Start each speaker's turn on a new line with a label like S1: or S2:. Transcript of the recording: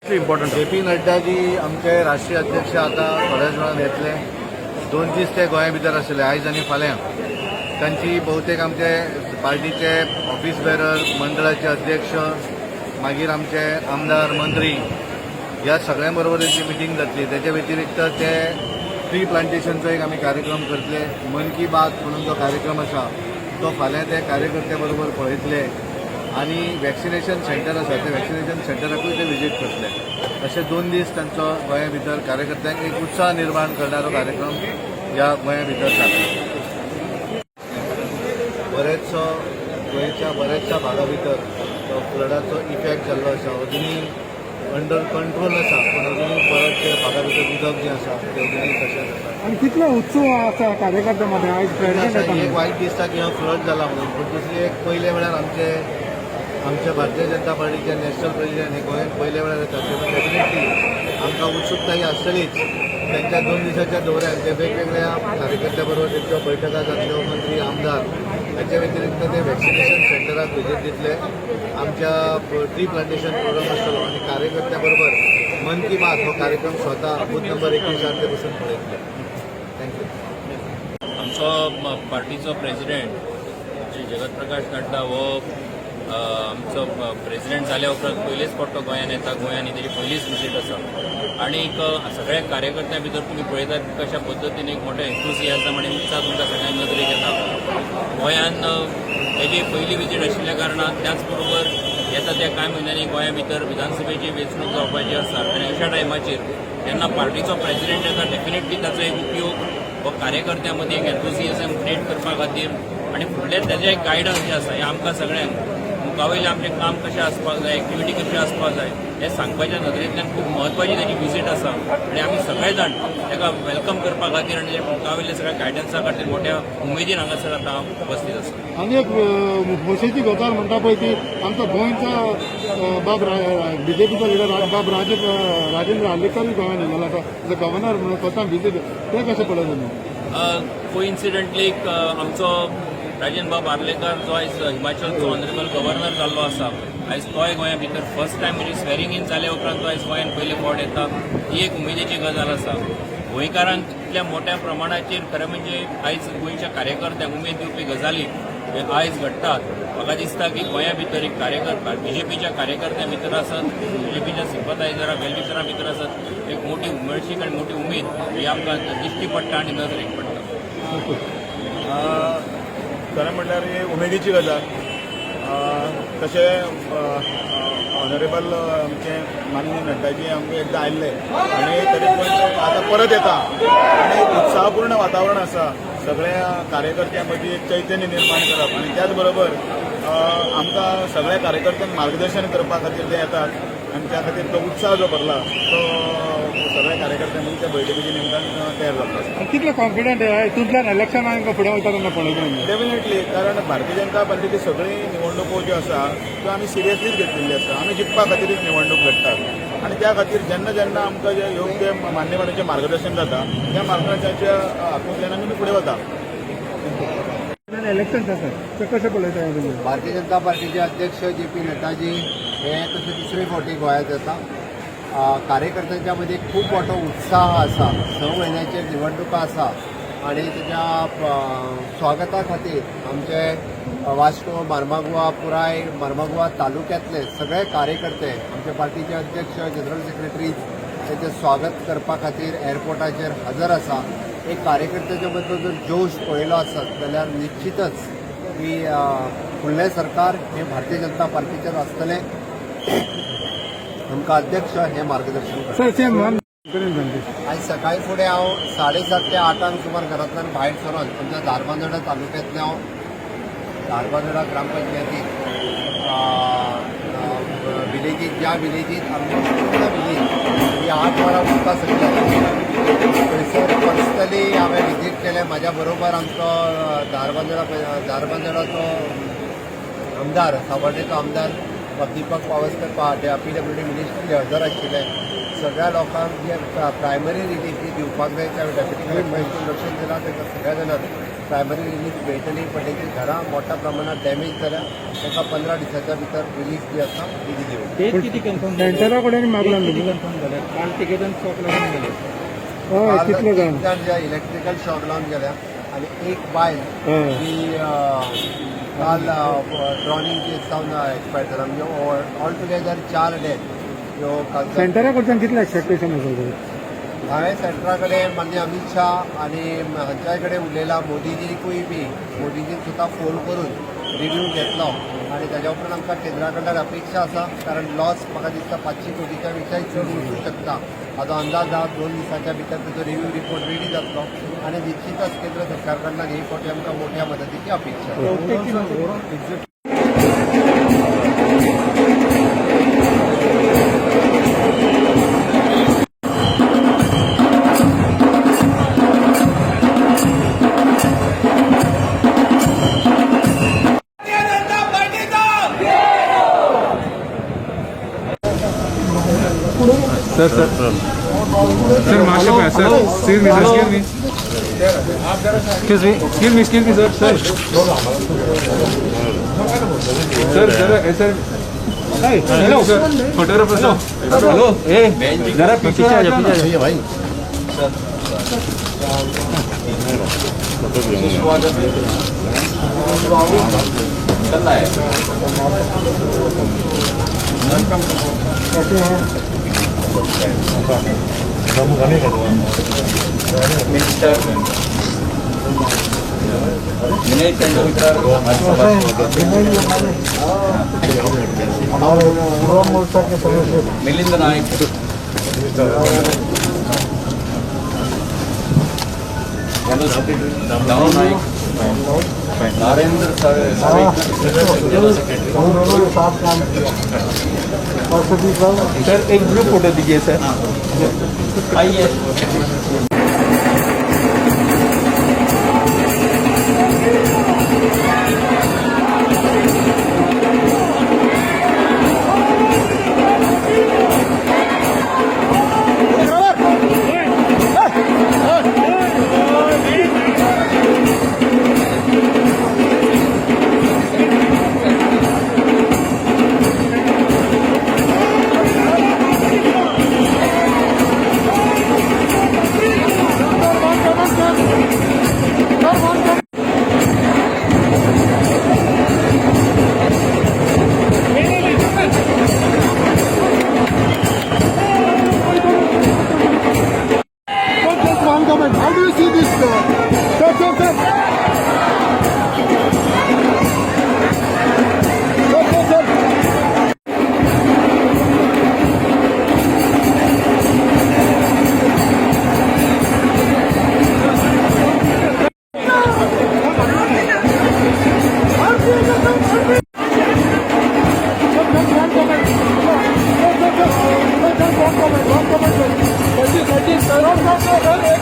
S1: Important.
S2: J P Naddaji आमचे राष्ट्रीय अध्यक्ष आता थोड्याच वेळान येतले. 2 दीस ते गोंया भितर आसले, आयज आनी फाल्यां. तांची बहुतेक आमचे पार्टीचे ऑफिस बेरर, मंडळाचे अध्यक्ष, मागीर आमचे आमदार, मंत्री ह्या सगळ्यां बरोबर तेंची मिटींग जातली. तेच्या व्यतिरिक्त ते ट्री प्लांटेशनचो एक आमी कार्यक्रम करतले. मन की बात म्हणून जो कार्यक्रम आसा तो फाल्यां ते कार्यकर्त्या बरोबर पळयतले आनी वॅक्सिनेशन सेंटर आसा ते वॅक्सिनेशन सेंटराकूय ते विजीट करतले. अशे 2 दीस तांचो गोंया भितर कार्यकर्त्यांक एक उत्साह निर्माण करणारो कार्यक्रम ह्या गोंया भितर जाता. बरेचसो गोंयच्या बऱ्याचशा भागा भितर तो फ्लडाचो इफेक्ट जाल्लो आसा. अजुनूय अंडर कंट्रोल आसा, पूण अजुनूय बऱ्याचशा भागा भितर उदक जें आसा तें अजुनूय तशेंच आसा.
S3: आणि कितलो उत्सव आसा कार्यकर्त्यां मदें आयज प्रेसिडेंट
S2: एक
S3: येता?
S2: वायट दिसता की हो फ्लड जाला म्हणून, पूण दुसरी एक पयले वेळार आमचे आमचे भारतीय जनता पार्टीचे नॅशनल प्रेसिडेंट हे गोंयांत पयले वेळार येतात, तेन्ना डेफिनेटली आमकां उत्सुकताय आसतलीच. त्यांच्या 2 दिसाच्या दौऱ्यात ते वेगवेगळ्या कार्यकर्त्या बरोबर तेंच्यो बैठका जातल्यो, मंत्री, आमदार. हाच्या व्यतिरिक्त ते वॅक्सिनेशन सेंटराक व्हिजीट दितले, आमच्या ट्री प्लांटेशन प्रोग्राम आसतलो आनी कार्यकर्त्या बरोबर मन की बात हो कार्यक्रम स्वता बूथ नंबर 21 ते बसून पळयतले. Thank you.
S4: आमचो पार्टीचो प्रेसिडेंट श्री जगत प्रकाश नड्डा हो आमचो प्रेसिडेंट जाल्या उपरांत पयलेच फावट तो गोंयांत येता. गोंयांत ही तेजी पयलीच विजीट आसा आनी सगळ्या कार्यकर्त्यां भितर तुमी पळयतात की कशा पद्दतीन एक मोठो एन्थुजियाजम आनी उत्साह तुमकां सगळ्यांक नदरेक येता. गोंयांत तेजी पयली विजीट आशिल्ल्या कारणान, त्याच बरोबर येता त्या कांय म्हयन्यांनी गोंया भितर विधानसभेची वेंचणूक जावपाची आसा आनी अशा टायमाचेर जेन्ना पार्टीचो प्रेसिडेंट येता, डेफिनेटली ताचो एक उपयोग हो कार्यकर्त्यां मदीं एक एन्थुजियाजम क्रिएट करपा खातीर आनी फुडलें तेजें एक गायडन्स जें आसा हें आमकां सगळ्यांक मुखावयलें आमचें काम कशें आसपाक जाय, एक्टिविटी कशी आसपाक जाय हें सांगपाच्या नदरेंतल्यान खूब म्हत्वाची ताची विजीट आसा आनी आमी सगळे जाण ताका welcome करपा खातीर आनी मुखावयल्या सगळ्या गायडन्सा खातीर मोठ्या उमेदीन हांगासर आतां उपस्थीत आसा.
S3: आनी एक खोशेची गजाल म्हणटा पळय ती आमचो गोंयचो बाब, बीजेपीचो लिडर बाब राजेंद्र आर्लेकर गोंयांत येयलेलो आसा एज अ गव्हर्नर म्हणून स्वता बीजेपी. ते कशें पळयता तुमी?
S4: कोइन्सिडंटली आमचो राजेंद्र बाब आर्लेकर जो आयज हिमाचलचो ऑनरेबल गव्हर्नर जाल्लो आसा, आयज तोय गोंया भितर फर्स्ट टायम, म्हणजे स्वेरिंग इन जाल्या उपरांत तो आयज गोंयांत पयले फावट येता, ही एक उमेदीची गजाल आसा. गोंयकारांक इतल्या मोठ्या प्रमाणाचेर खरें म्हणजे आयज गोंयच्या कार्यकर्त्यांक उमेद दिवपी गजाली हे आयज घडटात. म्हाका दिसता की गोंया भितर एक कार्यकर्ता, बीजेपीच्या कार्यकर्त्यां भितर आसत, बीजेपीच्या सिंपथायझरां, वेलविशरां भितर आसत, एक मोठी उमळशीक आनी मोठी उमेद ही आमकां दिश्टी पडटा आनी नदरेक पडटा.
S1: खरें म्हणल्यार ही उमेदीची गजाल. तशें ऑनरेबल आमचे माननीय नड्डाजी आमकां एकदां आयिल्ले आनी तरी पण ते आतां परत येता आनी एक उत्साहपूर्ण वातावरण आसा. सगळ्या कार्यकर्त्यां मदीं एक चैतन्य निर्माण करप आनी त्याच बरोबर आमकां सगळ्या कार्यकर्त्यांक मार्गदर्शन करपा खातीर ते येतात आनी त्या खातीर तो उत्साह जो भरला तो सगळ्या कार्यकर्त्यां मदीं त्या बैठकीच्या निमतान तयार जाल्लो आसा.
S3: आनी कितले कॉन्फिडंट हितूंतल्यान इलेक्शनाक फुडें वयता तेन्ना पळयता?
S1: डेफिनेटली, कारण भारतीय जनता पार्टीची सगळी निवडणुको ज्यो आसा त्यो आमी सिरियसलीच घेतलेली आसा. आमी जिखपा खातीरच निवडणूक लढटात आनी त्या खातीर जेन्ना जेन्ना आमकां जें योग्य मान्यवरांचें मार्गदर्शन जाता, त्या मार्गदर्शनाच्या हातूंतल्यान आमी फुडें वता.
S3: इलेक्शन आसा ते कशें पळयता तुमी?
S5: भारतीय जनता पार्टीचे अध्यक्ष जे पी नड्डाजी हे तशे दुसरे फावटी गोंयांत येता. कार्यकर्त्यांच्या मध्ये खूब मोठो उत्साह आसा. 6 म्हयन्याचेर निवडणुका आसा आनी तेच्या स्वागता खातीर आमचे वास्को, मार्मागोवा, पुराय मार्मागोवा तालुक्यांतले सगळे कार्यकर्ते, आमचे पार्टीचे अध्यक्ष, जनरल सेक्रेटरीज तेचें स्वागत करपा खातीर एअरपोर्टाचेर हजर आसा. एक कार्यकर्त्याच्या मदलो जर जोश पळयलो आसत जाल्यार निश्चितच की फुडलें सरकार हें भारतीय जनता पार्टीचेर आसतलें. आमकां अध्यक्ष हें मार्गदर्शन करता.
S3: सर, सेम वन सांगते.
S5: आयज सकाळी फुडें हांव 7:30 ते 8 सुमार घरांतल्यान भायर सरून आमच्या धारबांदोडा तालुक्यांतल्या हांव धारबांदोडा ग्रामपंचायतीत विलेजीत, ज्या विलेजीत आमची पूर्ण विलेज ही 8 वरां उदका सकयल आशिल्ली, थंयसर पर्सनली हांवें विजीट केलें. म्हाज्या बरोबर आमचो धारबांदोडाचो आमदार, सावर्डेचो आमदार दीपक पावसकर, पीडब्ल्यूडी मिनिस्टर हजर आशिल्ले. सगळ्या लोकांक जे प्रायमरी रिलीफ जी दिवपाक जाय ते हांवें डेप्युटी कलेक्टर लक्ष दिलां. तांकां सगळ्या जाणांक प्रायमरी रिलीफ मेळटली, पण तेंची घरां मोठ्या प्रमाणात डॅमेज जाल्या तांकां 15 दिसाच्या भितर रिलीफ जी आसा ती दिली वतली.
S6: डेट किती कन्फर्म?
S3: सेंटरा कडेन मागलां
S6: किती
S3: तुमी?
S6: कन्फर्म झाल्या? काल तिगे जाण शॉक लागून गेले.
S3: हय.
S5: काल
S3: कितले
S5: एक
S3: जाण?
S5: जाण जे इलेक्ट्रिकल शॉक लावन गेल्या आणि एक बायल
S3: हय.
S5: जी काल ड्रॉनिंग केस जावन एक्सपायर जाला, म्हणजे ऑल टुगेदर 4 डेथ ह्यो काल.
S3: सेंटरा कडच्यान कितले एक्सपेक्टेशन आसा सर?
S5: हांवें सेंटरा कडेन माननीय अमीत शाह आनी हांच्या कडेन उलयलां, मोदीजीकूय बी. मोदीजीन सुद्दां फोन करून रिव्यू घेतलो आनी ताज्या उपरांत आमकां केंद्रा कडल्यान अपेक्षा आसा, कारण लॉस म्हाका दिसता 500 कोटीच्या पेक्षाय चड वचूंक शकता हाजो अंदाज आहा. 2 दिसांच्या भितर ताजो रिव्यू रिपोर्ट रेडी जातलो आनी निश्चितच केंद्र सरकार कडल्यान ही फावटी आमकां मोठ्या मदतीची अपेक्षा आसा.
S7: Sir, sir, sir, mask pay. Sir, excuse me sir, excuse me, excuse me, excuse me sir. Sir, sir, sir, sir. Hello sir, photographer sir. Hello, ए जरा पीछे आ जाओ, पीछे आ जाओ.
S4: मिलिंद नायक. नायक, नरेंद्र.
S7: सर, एक ग्रुप फोटो दीजिए सर.
S4: आइए.
S3: Sir, just one comment. How do you see this? Sir, sir, sir. Sir, sir, sir. Sir, just one comment. Sir, sir, sir. Sir, just one comment. One comment, sir. Sir, sir, sir, sir, sir, sir, एक